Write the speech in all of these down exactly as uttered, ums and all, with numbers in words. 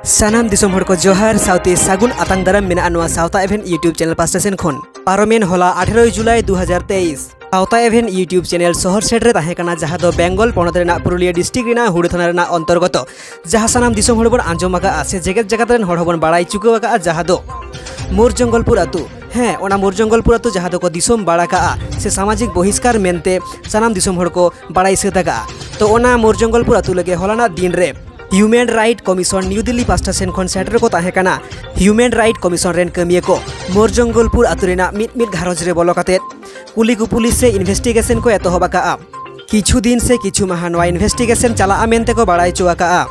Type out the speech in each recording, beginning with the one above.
ᱥᱟᱱᱟᱢ ᱫᱤᱥᱚᱢ ᱦᱚᱲ ᱠᱚ ᱡᱚᱦᱟᱨ ᱥᱟᱶᱛᱮ ᱥᱟᱹᱜᱩᱱ ᱟᱛᱟᱝ ᱫᱟᱨᱟᱢ ᱢᱮᱱᱟᱜᱼᱟ ᱱᱚᱣᱟ ᱥᱟᱶᱛᱟ ᱮᱵᱷᱮᱱ YouTube ᱪᱮᱱᱮᱞ ᱯᱟᱥᱴᱟ ᱥᱮᱱ ᱠᱷᱚᱱ᱾ ᱯᱟᱨᱚᱢᱮᱱ ᱦᱚᱞᱟ ᱟᱴᱷᱮᱨᱚᱭ ᱡᱩᱞᱟᱭ ᱫᱩ ᱦᱟᱡᱟᱨ ᱛᱮᱭᱤᱥ ᱥᱟᱶᱛᱟ ᱮᱵᱷᱮᱱ YouTube ᱪᱮᱱᱮᱞ ᱥᱚᱦᱚᱨ ᱥᱮᱴ ᱨᱮ ᱛᱟᱦᱮᱸ ᱠᱟᱱᱟ, ᱡᱟᱦᱟᱸ ᱫᱚ ᱵᱮᱝᱜᱚᱞ ᱯᱚᱱᱚᱛ ᱨᱮᱱᱟᱜ ᱯᱩᱨᱩᱞᱤᱭᱟᱹ ᱰᱤᱥᱴᱨᱤᱠᱴ ᱨᱮᱱᱟᱜ ᱦᱩᱲᱟᱹ ᱛᱷᱟᱱᱟ ᱨᱮᱱᱟᱜ ᱚᱱᱛᱚᱨᱜᱚᱛᱚ, ᱡᱟᱦᱟᱸ ᱥᱟᱱᱟᱢ ᱫᱤᱥᱚᱢ ᱦᱚᱲ ᱵᱚᱱ ᱟᱸᱡᱚᱢ ᱟᱠᱟᱫᱼᱟ ᱥᱮ ᱡᱮᱜᱮᱛ ᱡᱟᱠᱟᱛ ᱨᱮᱱ ᱦᱚᱲ ᱦᱚᱸᱵᱚᱱ ᱵᱟᱲᱟᱭ ᱪᱩᱠᱟᱹᱣ ᱟᱠᱟᱫᱼᱟ, ᱡᱟᱦᱟᱸ ᱫᱚ ᱢᱳᱨ ᱡᱚᱝᱜᱚᱞᱯᱩᱨ ᱟᱹᱛᱩ᱾ ᱦᱮᱸ, ᱚᱱᱟ ᱢᱳᱨ ᱡᱚᱝᱜᱚᱞᱯᱩᱨ ᱟᱹᱛᱩ ᱡᱟᱦᱟᱸ ᱫᱚᱠᱚ ᱫᱤᱥᱚᱢ ᱵᱟᱲᱟ ᱠᱟᱜᱼᱟ ᱥᱮ ᱥᱟᱢᱟᱡᱤᱠ ᱵᱚᱦᱤᱥᱠᱟᱨ ᱢᱮᱱᱛᱮ ᱥᱟᱱᱟᱢ ᱫᱤᱥᱚᱢ ᱦᱚᱲ ᱠᱚ ᱵᱟᱲᱟᱭ ᱥᱟᱹᱛ ᱟᱠᱟᱜᱼᱟ᱾ ᱛᱚ, ᱚᱱᱟ ᱢᱳᱨ ᱡᱚᱝᱜᱚᱞᱯᱩᱨ ᱟᱹᱛᱩ ᱞᱟᱹᱜᱤᱫ ᱦᱚᱞᱟᱱᱟᱜ ᱫᱤᱱ ᱨᱮ human right commission New Delhi ᱯᱟᱥᱴᱟ ᱥᱮᱱ ᱠᱷᱚᱱ ᱥᱮᱴᱮᱨ ᱠᱚ ᱛᱟᱦᱮᱸ ᱠᱟᱱᱟ ᱦᱤᱭᱩᱢᱮᱱ ᱨᱟᱭᱤᱴ ᱠᱚᱢᱤᱥᱚᱱ ᱨᱮᱱ ᱠᱟᱹᱢᱤᱭᱟᱹ ᱠᱚ᱾ ᱢᱳᱨ ᱡᱚᱝᱜᱚᱞᱯᱩᱨ ᱟᱹᱛᱩ ᱨᱮᱱᱟᱜ ᱢᱤᱫ ᱢᱤᱫ ᱜᱷᱟᱨᱚᱸᱡᱽ ᱨᱮ ᱵᱚᱞᱚ ᱠᱟᱛᱮ ᱠᱩᱞᱤ ᱠᱩᱯᱩᱞᱤ ᱥᱮ ᱤᱱᱵᱷᱮᱥᱴᱤᱜᱮᱥᱚᱱ ᱠᱚ ᱮᱛᱚᱦᱚᱵ ᱟᱠᱟᱜᱼᱟ᱾ ᱠᱤᱪᱷᱩ ᱫᱤᱱ ᱥᱮ ᱠᱤᱪᱷᱩ ᱢᱟᱦᱟ ᱱᱚᱣᱟ ᱤᱱᱵᱷᱮᱥᱴᱤᱜᱮᱥᱚᱱ ᱪᱟᱞᱟᱜᱼᱟ ᱢᱮᱱᱛᱮ ᱠᱚ ᱵᱟᱲᱟᱭ ᱦᱚᱪᱚ ᱟᱠᱟᱜᱼᱟ᱾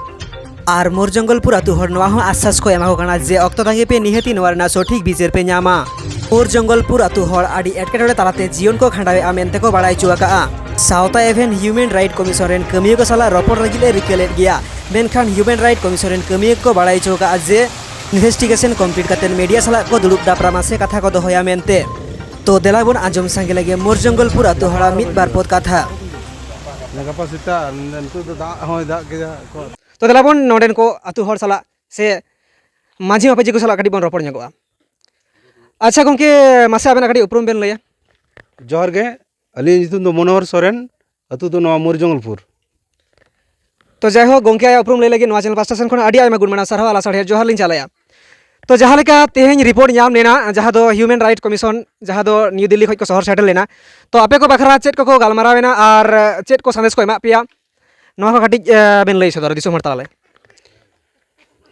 ᱟᱨ ᱢᱳᱨ ᱡᱚᱝᱜᱚᱞᱯᱩᱨ ᱟᱹᱛᱩ ᱦᱚᱲ ᱱᱚᱣᱟ ᱦᱚᱸ ᱟᱥᱥᱟᱥ ᱠᱚ ᱮᱢᱟ ᱠᱚ ᱠᱟᱱᱟ ᱡᱮ ᱚᱠᱛᱚ ᱛᱟᱺᱜᱤ ᱯᱮ, ᱱᱤᱦᱟᱹᱛᱤ ᱱᱚᱣᱟ ᱨᱮᱱᱟᱜ ᱥᱚᱴᱷᱤᱠ ᱵᱤᱪᱟᱹᱨ ᱯᱮ ᱧᱟᱢᱟ᱾ ᱢᱳᱨ ᱡᱚᱝᱜᱚᱞᱯᱩᱨ ᱟᱹᱛᱩ ᱦᱚᱲ ᱟᱹᱰᱤ ᱮᱴᱠᱮᱴᱚᱬᱮ ᱛᱟᱞᱟᱛᱮ ᱡᱤᱭᱚᱱ ᱠᱚ ᱠᱷᱟᱸᱰᱟᱣᱮᱫᱼᱟ ᱢᱮᱱᱛᱮ ᱠᱚ ᱵᱟᱲᱟᱭ ᱦᱚᱪᱚ ᱟᱠᱟᱜᱼᱟ᱾ ᱥᱟᱶᱛᱟ ᱮᱵᱷᱮᱱ ᱦᱤᱭᱩᱢᱮᱱ ᱨᱟᱭᱤᱴ ᱠᱚᱢᱤᱥᱚᱱ ᱨᱮᱱ ᱠᱟᱹᱢᱤᱭᱟᱹ ᱠᱚ ᱥᱟᱞᱟᱜ ᱨᱚᱯᱚᱲ ᱞᱟᱹᱜᱤᱫ ᱞᱮ ᱨᱤᱠᱟᱹ ᱞᱮᱫ ᱜᱮᱭᱟ, ᱢᱮᱱᱠᱷᱟᱱ ᱦᱤᱭᱩᱢᱮᱱ ᱨᱟᱭᱤᱴ ᱠᱚᱢᱤᱥᱚᱱ ᱨᱮᱱ ᱠᱟᱹᱢᱤᱭᱟᱹ ᱠᱚ ᱵᱟᱲᱟᱭ ᱦᱚᱪᱚ ᱟᱠᱟᱫᱼᱟ ᱡᱮ ᱤᱱᱵᱷᱮᱥᱴᱤᱜᱮᱥᱚᱱ ᱠᱚᱢᱯᱞᱤᱴ ᱠᱟᱛᱮ ᱢᱤᱰᱤᱭᱟ ᱥᱟᱞᱟᱜ ᱠᱚ ᱫᱩᱲᱩᱵ ᱫᱟᱯᱨᱟᱢᱟ ᱥᱮ ᱠᱟᱛᱷᱟ ᱠᱚ ᱫᱚᱦᱚᱭᱟ ᱢᱮᱱᱛᱮ᱾ ᱛᱚ, ᱫᱮᱞᱟ ᱵᱚᱱ ᱟᱸᱡᱚᱢ ᱥᱟᱸᱜᱮ ᱞᱮᱜᱮ ᱢᱳᱨ ᱡᱚᱝᱜᱚᱞᱯᱩᱨ ᱟᱹᱛᱩ ᱦᱚᱲᱟᱜ ᱢᱤᱫ ᱵᱟᱨ ᱯᱚᱫ ᱠᱟᱛᱷᱟ᱾ ᱜᱟᱯᱟ ᱥᱮᱛᱟᱜ, ᱱᱤᱛᱚᱜ ᱫᱚ ᱫᱟᱜ ᱦᱚᱸᱭ ᱫᱟᱜ ᱠᱮᱫᱟ᱾ ᱛᱚ, ᱫᱮᱞᱟ ᱵᱚᱱ ᱱᱚᱰᱮᱱ ᱠᱚ ᱟᱹᱛᱩ ᱦᱚᱲ ᱥᱟᱞᱟᱜ ᱥᱮ ᱢᱟᱹᱡᱷᱤ ᱢᱟᱯᱟᱡᱷᱤ ᱠᱚ ᱥᱟᱞᱟᱜ ᱠᱟᱹᱴᱤᱡ ᱵᱚᱱ ᱨᱚᱯᱚᱲ ᱧᱚᱜᱚᱜᱼᱟ᱾ ᱟᱪᱪᱷᱟ ᱜᱚᱢᱠᱮ, ᱢᱟᱥᱮ ᱟᱵᱮᱱᱟᱜ ᱠᱟᱹᱴᱤᱡ ᱩᱯᱨᱩᱢ ᱵᱮᱱ ᱞᱟᱹᱭᱟ᱾ ᱡᱚᱦᱟᱨ ᱜᱮ, ᱟᱹᱞᱤᱧᱟᱜ ᱧᱩᱛᱩᱢ ᱫᱚ ᱢᱚᱱᱳᱦᱚᱨ ᱥᱚᱨᱮᱱ, ᱟᱹᱛᱩ ᱫᱚ ᱱᱚᱣᱟ ᱢᱳᱨ ᱡᱚᱝᱜᱚᱞᱯᱩᱨ᱾ ᱛᱚ ᱡᱟᱭᱦᱳᱠ ᱜᱚᱢᱠᱮ, ᱟᱭᱟᱜ ᱩᱯᱨᱩᱢ ᱞᱟᱹᱭ ᱞᱟᱹᱜᱤᱫ ᱱᱚᱣᱟ ᱪᱮᱱᱮᱞ ᱯᱟᱥᱴᱟ ᱥᱮᱱ ᱠᱷᱚᱱ ᱟᱹᱰᱤ ᱟᱭᱢᱟ ᱜᱩᱱ ᱢᱟᱱᱟᱣ ᱥᱟᱨᱦᱟᱣ ᱟᱞᱟᱝ ᱥᱟᱲᱦᱮᱫ ᱡᱚᱦᱟᱨ ᱞᱤᱧ ᱪᱟᱞᱟᱭᱟ᱾ ᱛᱚ ᱡᱟᱦᱟᱸ ᱞᱮᱠᱟ ᱛᱮᱦᱮᱧ ᱨᱤᱯᱳᱨᱴ ᱧᱟᱢ ᱞᱮᱱᱟ, ᱡᱟᱦᱟᱸ ᱫᱚ ᱦᱤᱭᱩᱢᱮᱱ ᱨᱟᱭᱤᱴ ᱠᱚᱢᱤᱥᱚᱱ, ᱡᱟᱦᱟᱸ ᱫᱚ ᱱᱤᱭᱩ ᱫᱤᱞᱞᱤ ᱠᱷᱚᱱ ᱠᱚ ᱥᱚᱦᱚᱨ ᱥᱮᱴᱮᱨ ᱞᱮᱱᱟ, ᱛᱚ ᱟᱯᱮ ᱠᱚ ᱵᱟᱠᱷᱨᱟ ᱪᱮᱫ ᱠᱚᱠᱚ ᱜᱟᱞᱢᱟᱨᱟᱣ ᱮᱱᱟ ᱟᱨ ᱪᱮᱫ ᱠᱚ ᱥᱟᱸᱫᱮᱥ ᱠᱚ ᱮᱢᱟᱜ ᱯᱮᱭᱟ, ᱱᱚᱣᱟ ᱠᱚ ᱠᱟᱹᱴᱤᱡ, ᱮ, ᱵᱮᱱ ᱞᱟᱹᱭ ᱥᱚᱫᱚᱨᱟ ᱫᱤᱥᱚᱢ ᱦᱚᱲ ᱛᱟᱞᱟᱨᱮ᱾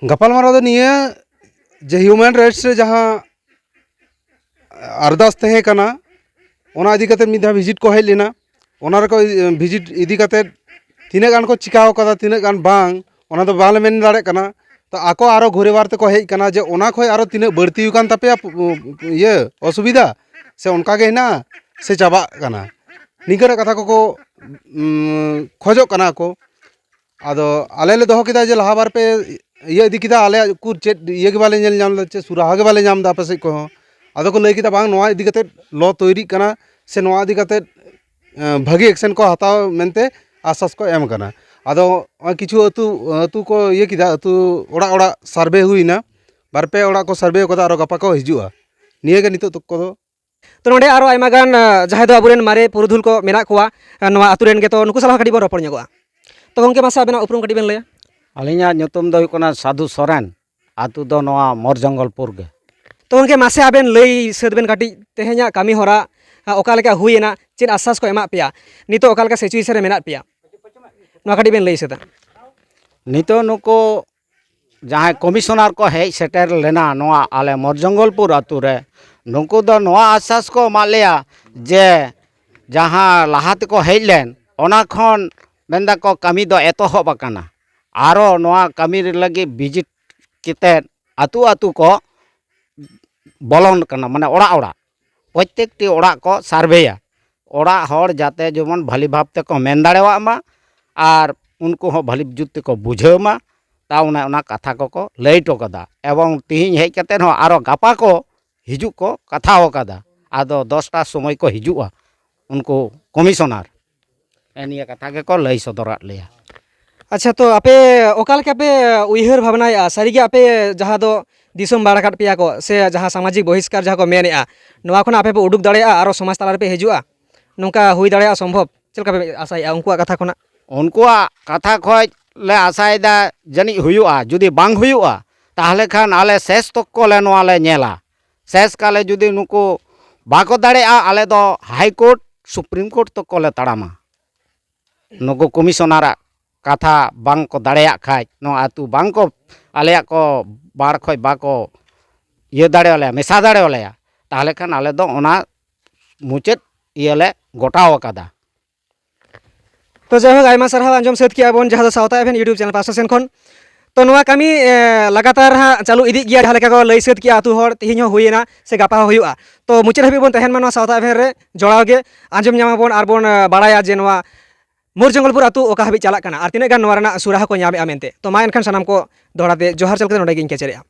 ᱜᱟᱯᱟᱞᱢᱟᱨᱟᱣ ᱫᱚ ᱱᱤᱭᱟᱹ ᱡᱮ ᱦᱤᱭᱩᱢᱮᱱ ᱨᱟᱭᱤᱴᱥ ᱨᱮ ᱡᱟᱦᱟᱸ ᱟᱨᱫᱟᱥ ᱛᱟᱦᱮᱸ ᱠᱟᱱᱟ, ᱚᱱᱟ ᱤᱫᱤ ᱠᱟᱛᱮ ᱢᱤᱫ ᱫᱷᱟᱣ ᱵᱷᱤᱡᱤᱴ ᱠᱚ ᱦᱮᱡ ᱞᱮᱱᱟ᱾ ᱚᱱᱟ ᱨᱮᱠᱚ, ᱮ, ᱵᱷᱤᱡᱤᱴ ᱤᱫᱤ ᱠᱟᱛᱮ ᱛᱤᱱᱟᱹᱜ ᱜᱟᱱ ᱠᱚ ᱪᱤᱠᱟᱣ ᱠᱟᱫᱟ, ᱛᱤᱱᱟᱹᱜ ᱜᱟᱱ ᱵᱟᱝ, ᱚᱱᱟ ᱫᱚ ᱵᱟᱝᱞᱮ ᱢᱮᱱ ᱫᱟᱲᱮᱭᱟᱜ ᱠᱟᱱᱟ᱾ ᱛᱚ ᱟᱠᱚ ᱟᱨᱚ ᱜᱷᱩᱨᱮ ᱵᱟᱨ ᱛᱮᱠᱚ ᱦᱮᱡ ᱠᱟᱱᱟ ᱡᱮ ᱚᱱᱟ ᱠᱷᱚᱡ ᱟᱨᱚ ᱛᱤᱱᱟᱹᱜ ᱵᱟᱹᱲᱛᱤ ᱟᱠᱟᱱ ᱛᱟᱯᱮᱭᱟ, ᱯᱩ-, ᱤᱭᱟᱹ, ᱚᱥᱩᱵᱤᱫᱷᱟ, ᱥᱮ ᱚᱱᱠᱟ ᱜᱮ ᱦᱮᱱᱟᱜᱼᱟ, ᱥᱮ ᱪᱟᱵᱟᱜ ᱠᱟᱱᱟ, ᱱᱤᱝᱠᱟᱹᱱᱟᱜ ᱠᱟᱛᱷᱟ ᱠᱚᱠᱚ, ᱩᱸ, ᱠᱷᱚᱡᱚᱜ ᱠᱟᱱᱟ ᱠᱚ᱾ ᱟᱫᱚ ᱟᱞᱮ ᱞᱮ ᱫᱚᱦᱚ ᱠᱮᱫᱟ ᱡᱮ ᱞᱟᱦᱟ ᱵᱟᱨ ᱯᱮ ᱤᱭᱟᱹ ᱤᱫᱤ ᱠᱮᱫᱟ, ᱟᱞᱮᱭᱟᱜ ᱩᱠᱩᱨ ᱪᱮᱫ ᱤᱭᱟᱹ ᱜᱮ ᱵᱟᱞᱮ ᱧᱮᱞ ᱧᱟᱢ ᱞᱮᱫᱟ, ᱪᱮᱫ ᱥᱩᱨᱟᱦᱟ ᱜᱮ ᱵᱟᱞᱮ ᱧᱟᱢ ᱮᱫᱟ ᱟᱯᱮ ᱥᱮᱫ ᱠᱷᱚᱱ ᱦᱚᱸ᱾ ᱟᱫᱚ ᱠᱚ ᱞᱟᱹᱭ ᱠᱮᱫᱟ, ᱵᱟᱝ, ᱱᱚᱣᱟ ᱤᱫᱤ ᱠᱟᱛᱮᱫ ᱞᱚ ᱛᱳᱭᱨᱤᱜ ᱠᱟᱱᱟ, ᱥᱮ ᱱᱚᱣᱟ ᱤᱫᱤ ᱠᱟᱛᱮᱫ, ᱮᱸ, ᱵᱷᱟᱹᱜᱤ ᱮᱠᱥᱮᱱ ᱠᱚ ᱦᱟᱛᱟᱣ ᱢᱮᱱᱛᱮ ᱟᱥᱥᱟᱥ ᱠᱚ ᱮᱢ ᱠᱟᱱᱟ᱾ ᱟᱫᱚ ᱱᱚᱜᱼᱚᱭ ᱠᱤᱪᱷᱩ ᱟᱹᱛᱩ, ᱟᱹᱛᱩ ᱠᱚ ᱤᱭᱟᱹ ᱠᱮᱫᱟ, ᱟᱹᱛᱩ ᱚᱲᱟᱜ ᱚᱲᱟᱜ ᱥᱟᱨᱵᱷᱮ ᱦᱩᱭᱱᱟ, ᱵᱟᱨ ᱯᱮ ᱚᱲᱟᱜ ᱠᱚ ᱥᱟᱨᱵᱷᱮ ᱠᱟᱫᱟ, ᱟᱨᱚ ᱜᱟᱯᱟ ᱠᱚ ᱦᱤᱡᱩᱜᱼᱟ᱾ ᱱᱤᱭᱟᱹ ᱜᱮ ᱱᱤᱛᱚᱜ ᱛᱚᱠᱠᱚ ᱫᱚ᱾ ᱛᱚ, ᱱᱚᱰᱮ ᱟᱨᱚ ᱟᱭᱢᱟ ᱜᱟᱱ, ᱟ, ᱡᱟᱦᱟᱸᱭ ᱫᱚ ᱟᱵᱚᱨᱮᱱ ᱢᱟᱨᱮ ᱯᱩᱨᱩᱫᱷᱩᱞ ᱠᱚ ᱢᱮᱱᱟᱜ ᱠᱚᱣᱟ, ᱟ, ᱱᱚᱣᱟ ᱟᱹᱛᱩ ᱨᱮᱱ ᱜᱮ, ᱛᱚ, ᱱᱩᱠᱩ ᱥᱟᱞᱟᱜ ᱦᱚᱸ ᱠᱟᱹᱴᱤᱡ ᱵᱚᱱ ᱨᱚᱯᱚᱲ ᱧᱚᱜᱚᱜᱼᱟ᱾ ᱛᱚ, ᱜᱚᱢᱠᱮ, ᱢᱟᱥᱮ ᱟᱵᱮᱱᱟᱜ ᱩᱯᱨᱩᱢ ᱠᱟᱹᱴᱤᱡ ᱵᱮᱱ ᱞᱟᱹᱭᱟ᱾ ᱟᱹᱞᱤᱧᱟᱜ ᱧᱩᱛᱩᱢ ᱫᱚ ᱦᱩᱭᱩᱜ ᱠᱟᱱᱟ ᱥᱟᱹᱫᱷᱩ ᱥᱚᱨᱮᱱ, ᱟᱹᱛᱩ ᱫᱚ ᱱᱚᱣᱟ ᱢᱚᱨ ᱡᱚᱝᱜᱚᱞᱯᱩᱨ ᱜᱮ᱾ ᱛᱚ, ᱜᱚᱢᱠᱮ, ᱢᱟᱥᱮ ᱟᱵᱮᱱ ᱞᱟᱹᱭ ᱥᱟᱹᱛ ᱵᱮᱱ ᱠᱟᱹᱴᱤᱡ, ᱛᱮᱦᱮᱧᱟᱜ ᱠᱟᱹᱢᱤ ᱦᱚᱨᱟ, ᱟ, ᱚᱠᱟ ᱞᱮᱠᱟ ᱦᱩᱭᱮᱱᱟ, ᱪᱮᱫ ᱟᱥᱥᱟᱥ ᱠᱚ ᱮᱢᱟᱜ ᱯᱮᱭᱟ, ᱱᱤᱛᱚᱜ ᱚᱠᱟ ᱞᱮᱠᱟ situation ᱨᱮ ᱢᱮᱱᱟᱜ ᱯᱮᱭᱟ, ᱱᱚᱣᱟ ᱠᱟᱹᱴᱤᱡ ᱵᱮᱱ ᱞᱟᱹᱭ ᱥᱟᱹᱛᱟ᱾ ᱱᱤᱛᱚᱜ ᱱᱩᱠᱩ ᱡᱟᱦᱟᱸᱭ ᱠᱚᱢᱤᱥᱚᱱᱟᱨ ᱠᱚ ᱦᱮᱡ ᱥᱮᱴᱮᱨ ᱞᱮᱱᱟ ᱱᱚᱣᱟ ᱟᱞᱮ ᱢᱚᱨᱡᱚᱝᱜᱚᱞᱯᱩᱨ ᱟᱹᱛᱩ ᱨᱮ, ᱱᱩᱠᱩ ᱫᱚ ᱱᱚᱣᱟ ᱟᱥᱥᱟᱥ ᱠᱚ ᱮᱢᱟᱫ ᱞᱮᱭᱟ ᱡᱮ ᱡᱟᱦᱟᱸ ᱞᱟᱦᱟ ᱛᱮᱠᱚ ᱦᱮᱡ ᱞᱮᱱ, ᱚᱱᱟ ᱠᱷᱚᱱ ᱢᱮᱱᱫᱟᱠᱚ ᱠᱟᱹᱢᱤ ᱫᱚ ᱮᱛᱚᱦᱚᱵ ᱟᱠᱟᱱᱟ, ᱟᱨᱚ ᱱᱚᱣᱟ ᱠᱟᱹᱢᱤ ᱞᱟᱹᱜᱤᱫ ᱵᱷᱤᱡᱤᱴ ᱠᱟᱛᱮᱫ ᱟᱹᱛᱩ ᱟᱹᱛᱩ ᱠᱚ ᱵᱚᱞᱚᱱ ᱠᱟᱱᱟ, ᱢᱟᱱᱮ ᱚᱲᱟᱜ ᱚᱲᱟᱜ, ᱯᱨᱚᱛᱛᱮᱠᱴᱤ ᱚᱲᱟᱜ ᱠᱚ ᱥᱟᱨᱵᱷᱮᱭᱟ, ᱚᱲᱟᱜ ᱦᱚᱲ ᱡᱟᱛᱮ ᱡᱮᱢᱚᱱ ᱵᱷᱟᱹᱞᱤ ᱵᱷᱟᱵᱽ ᱛᱮᱠᱚ ᱢᱮᱱ ᱫᱟᱲᱮᱭᱟᱜ ᱢᱟ ᱟᱨ ᱩᱱᱠᱩ ᱦᱚᱸ ᱵᱷᱟᱹᱞᱤ ᱡᱩᱛ ᱛᱮᱠᱚ ᱵᱩᱡᱷᱟᱹᱣ ᱢᱟ᱾ ᱛᱟ ᱚᱱᱮ ᱚᱱᱟ ᱠᱟᱛᱷᱟ ᱠᱚᱠᱚ ᱞᱟᱹᱭ ᱦᱚᱴᱚ ᱠᱟᱫᱟ, ᱮᱵᱚᱝ ᱛᱤᱦᱤᱧ ᱦᱮᱡ ᱠᱟᱛᱮᱫ ᱦᱚᱸ ᱟᱨᱚ ᱜᱟᱯᱟ ᱠᱚ ᱦᱤᱡᱩᱜ ᱠᱚ ᱠᱟᱛᱷᱟᱣ ᱟᱠᱟᱫᱟ᱾ ᱟᱫᱚ ᱫᱚᱥᱴᱟ ᱥᱚᱢᱚᱭ ᱠᱚ ᱦᱤᱡᱩᱜᱼᱟ ᱩᱱᱠᱩ ᱠᱚᱢᱤᱥᱚᱱᱟᱨ᱾ ᱱᱤᱭᱟᱹ ᱠᱟᱛᱷᱟ ᱜᱮᱠᱚ ᱞᱟᱹᱭ ᱥᱚᱫᱚᱨᱟᱫ ᱞᱮᱭᱟ᱾ ᱟᱪᱪᱷᱟ, ᱛᱚ, ᱟᱯᱮ ᱚᱠᱟ ᱞᱮᱠᱟ ᱯᱮ ᱩᱭᱦᱟᱹᱨ ᱵᱷᱟᱵᱽᱱᱟᱭᱮᱫᱼᱟ? ᱥᱟᱹᱨᱤᱜᱮ ᱟᱯᱮ ᱡᱟᱦᱟᱸ ᱫᱚ ᱫᱤᱥᱚᱢ ᱵᱟᱲ ᱟᱠᱟᱫ ᱯᱮᱭᱟ ᱠᱚ, ᱥᱮ ᱡᱟᱦᱟᱸ ᱥᱟᱢᱟᱡᱤᱠ ᱵᱚᱦᱤᱥᱠᱟᱨ ᱡᱟᱦᱟᱸ ᱠᱚ ᱢᱮᱱᱮᱫᱼᱟ, ᱱᱚᱣᱟ ᱠᱷᱚᱱᱟᱜ ᱟᱯᱮ ᱯᱮ ᱩᱰᱩᱠ ᱫᱟᱲᱮᱭᱟᱜᱼᱟ, ᱟᱨᱚ ᱥᱚᱢᱟᱡᱽ ᱛᱟᱞᱟ ᱨᱮᱯᱮ ᱦᱤᱡᱩᱜᱼᱟ, ᱱᱚᱝᱠᱟ ᱦᱩᱭ ᱫᱟᱲᱮᱭᱟᱜᱼᱟ ᱥᱚᱢᱵᱷᱚᱵ? ᱪᱮᱫ ᱞᱮᱠᱟ ᱯᱮ ᱟᱥᱟᱭᱮᱫᱼᱟ ᱩᱱᱠᱩᱣᱟᱜ ᱠᱟᱛᱷᱟ ᱠᱷᱚᱱᱟᱜ? ᱩᱱᱠᱩᱣᱟᱜ ᱠᱟᱛᱷᱟ ᱠᱷᱚᱡ ᱞᱮ ᱟᱥᱟᱭᱮᱫᱟ ᱡᱟᱹᱱᱤᱡ ᱦᱩᱭᱩᱜᱼᱟ᱾ ᱡᱩᱫᱤ ᱵᱟᱝ ᱦᱩᱭᱩᱜᱼᱟ, ᱛᱟᱦᱚᱞᱮ ᱠᱷᱟᱱ ᱟᱞᱮ ᱥᱮᱥ ᱛᱚᱠᱠᱚ ᱞᱮ ᱱᱚᱣᱟ ᱞᱮ ᱧᱮᱞᱟ᱾ ᱥᱮᱥ ᱠᱟᱞᱮ ᱡᱩᱫᱤ ᱱᱩᱠᱩ ᱵᱟᱠᱚ ᱫᱟᱲᱮᱭᱟᱜᱼᱟ, ᱟᱞᱮ ᱫᱚ ᱦᱟᱭ ᱠᱳᱨᱴ, ᱥᱩᱯᱨᱤᱢ ᱠᱳᱨᱴ ᱛᱚᱠᱠᱚ ᱞᱮ ᱛᱟᱲᱟᱢᱟ᱾ ᱱᱩᱠᱩ ᱠᱚᱢᱤᱥᱚᱱᱟᱨᱟᱜ ᱠᱟᱛᱷᱟ ᱵᱟᱝ ᱠᱚ ᱫᱟᱲᱮᱭᱟᱜ ᱠᱷᱟᱡ, ᱱᱚᱣᱟ ᱟᱹᱛᱩ ᱵᱟᱝ ᱠᱚ, ᱟᱞᱮᱭᱟᱜ ᱠᱚ ᱵᱟᱲ ᱠᱷᱚᱡ ᱵᱟᱠᱚ ᱤᱭᱟᱹ ᱫᱟᱲᱮᱭᱟᱞᱮᱭᱟ, ᱢᱮᱥᱟ ᱫᱟᱲᱮᱭᱟᱞᱮᱭᱟ, ᱛᱟᱦᱚᱞᱮ ᱠᱷᱟᱱ ᱟᱞᱮ ᱫᱚ ᱚᱱᱟ ᱢᱩᱪᱟᱹᱫ ᱤᱭᱟᱹ ᱞᱮ ᱜᱚᱴᱟᱣ ᱟᱠᱟᱫᱟ᱾ ᱛᱚ, ᱡᱟᱭᱦᱳᱠ, ᱟᱭᱢᱟ ᱥᱟᱨᱦᱟᱣ᱾ ᱟᱸᱡᱚᱢ ᱥᱟᱹᱛ ᱠᱮᱜᱼᱟ ᱵᱚᱱ ᱡᱟᱦᱟᱸ ᱫᱚ ᱥᱟᱶᱛᱟ ᱮᱵᱷᱮᱱ YouTube ᱪᱮᱱᱮᱞ ᱯᱟᱦᱴᱟ ᱥᱮᱱ ᱠᱷᱚᱱ᱾ ᱛᱚ, ᱱᱚᱣᱟ ᱠᱟᱹᱢᱤ, ᱮ, ᱞᱟᱜᱟᱛᱟᱨ ᱦᱟᱸᱜ ᱪᱟᱹᱞᱩ ᱤᱫᱤᱜ ᱜᱮᱭᱟ, ᱡᱟᱦᱟᱸ ᱞᱮᱠᱟ ᱠᱚ ᱞᱟᱹᱭ ᱥᱟᱹᱛ ᱠᱮᱜᱼᱟ ᱟᱹᱛᱩ ᱦᱚᱲ, ᱛᱤᱦᱤᱧ ᱦᱚᱸ ᱦᱩᱭᱮᱱᱟ ᱥᱮ ᱜᱟᱯᱟ ᱦᱚᱸ ᱦᱩᱭᱩᱜᱼᱟ᱾ ᱛᱚ, ᱢᱩᱪᱟᱹᱫ ᱦᱟᱹᱵᱤᱡ ᱵᱚᱱ ᱛᱟᱦᱮᱱ ᱢᱟ ᱱᱚᱣᱟ ᱥᱟᱶᱛᱟ ᱮᱵᱷᱮᱱ ᱨᱮ ᱡᱚᱲᱟᱣ ᱜᱮ᱾ ᱟᱸᱡᱚᱢ ᱧᱟᱢᱟᱵᱚᱱ ᱟᱨ ᱵᱚᱱ, ᱮ, ᱵᱟᱲᱟᱭᱟ ᱡᱮ ᱱᱚᱣᱟ ᱢᱳᱨ ᱡᱚᱝᱜᱚᱞᱯᱩᱨ ᱟᱹᱛᱩ ᱚᱠᱟ ᱦᱟᱹᱵᱤᱡ ᱪᱟᱞᱟᱜ ᱠᱟᱱᱟ ᱟᱨ ᱛᱤᱱᱟᱹᱜ ᱜᱟᱱ ᱱᱚᱣᱟ ᱨᱮᱱᱟᱜ ᱥᱩᱨᱟᱦᱟ ᱠᱚ ᱧᱟᱢᱮᱜᱼᱟ ᱢᱮᱱᱛᱮ᱾ ᱛᱚ, ᱢᱟ ᱮᱱᱠᱷᱟᱱ ᱥᱟᱱᱟᱢ ᱠᱚ ᱫᱚᱦᱲᱟ ᱛᱮ ᱡᱚᱦᱟᱨ ᱪᱟᱞ ᱠᱟᱛᱮ ᱱᱚᱸᱰᱮ ᱜᱤᱧ ᱠᱮᱪᱮᱫᱮᱜᱼᱟ᱾